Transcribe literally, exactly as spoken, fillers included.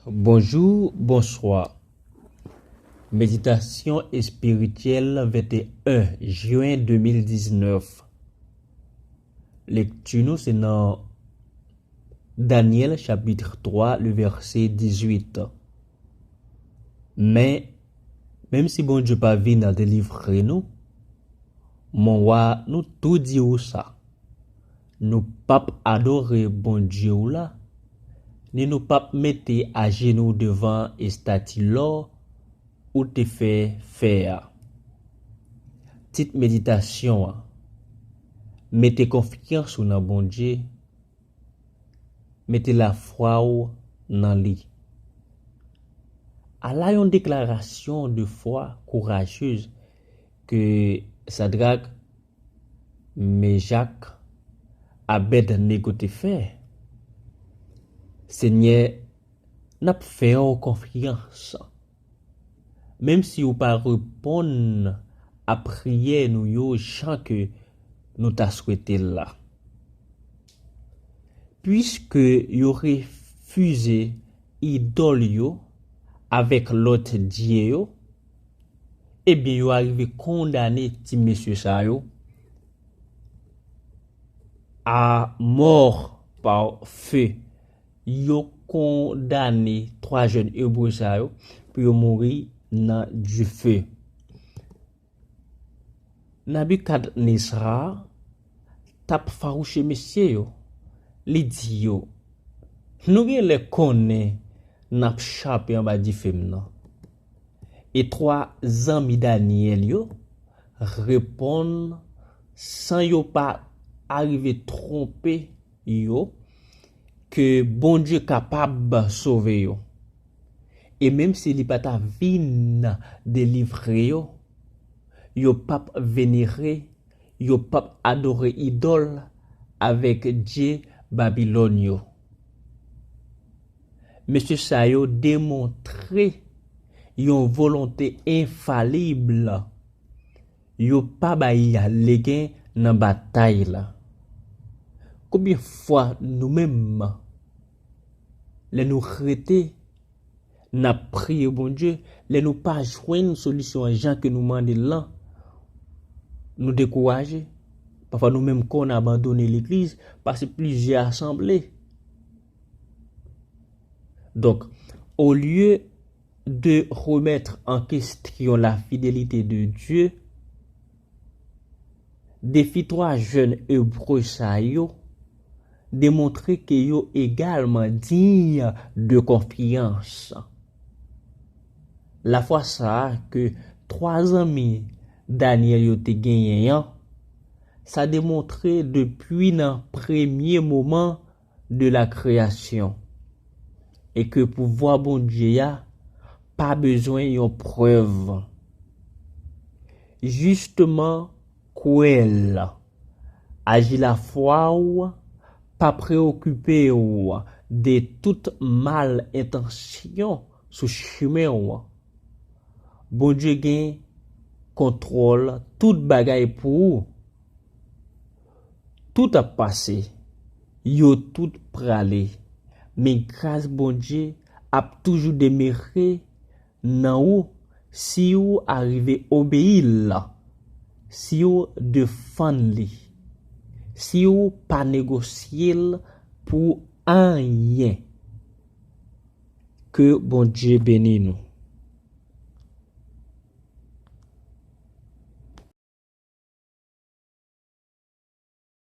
Bonjou, bonswa. Meditasyon espirityèl venteyen jen de mil diznèf. Lekti nou se nan Danyèl chapit twa, le vèsè dizuit. Men, menm si Bondye pa vin delivre nou, mon wa, nou tou di ou sa. Nou p ap adore Bondye w la, ni nou p ap mete ajenou devan estati lò ou te fè fè a. Tit meditasyon an: Mete konfyans ou nan Bondye, mete lafwa w nan li. Ala yon deklarasyon de fwa kourajez ke Sadrak, Mechak, Abèdnego te fè. Senyè, n ap fè w konfyans, menm si ou pa reponn a priyè nou yo jan ke nou ta swete l la. Piske yo refize idòl yo avèk lòt dye yo, ebyen, yo arive kondane ti mesye sa yo a mò pa fe. Yo kondane twa jèn Ebre sa yo pou yo mouri nan dife. Nabikadneza t ap fawouche mesye yo. Li di yo, "Nou genlè konnen n ap chape anba dife m nan." E twa zanmi Danyèl yo reponn san yo pa arive twonpe yo ke Bondye kapab sove yo. E menm si li pa ta vin delivre yo, yo p ap venere, yo p ap adore idòl avèk dye Babilòn yo. Mesye sa yo demontre yon volonte enfalib. Yo pa bay legen nan batay la. Konbyen fwa nou menm, lè nou rete, n ap priye Bondye, lè nou pa jwenn solisyon an jan ke nou mande l lan, nou dekouraje? Pafwa nou menm kò n abandone legliz, pase plizyè asanble. Donk, olye de remettre en question la fidélité de Dieu, defi twa jèn Ebre sa yo demontre ke yo egalman diy de konfyans. Lafwa sa a ke twa zanmi Danyèl yo te genyen an, sa demontre depi nan premye moman de la kreyasyon, e ke pouvwa Bondye a pa bezwen yon prèv. Jisteman, kwè l, aji lafwa w, pa preokipe w de tout mal entansyon sou chimen w. Bondye gen kontwòl tout bagay pou ou. Tout ap pase, yo tout prale, men gras Bondye ap toujou demere nan ou si w arive obeyi l, si w defann li, si w pa negosye l pou anyen. Ke Bondye beni nou.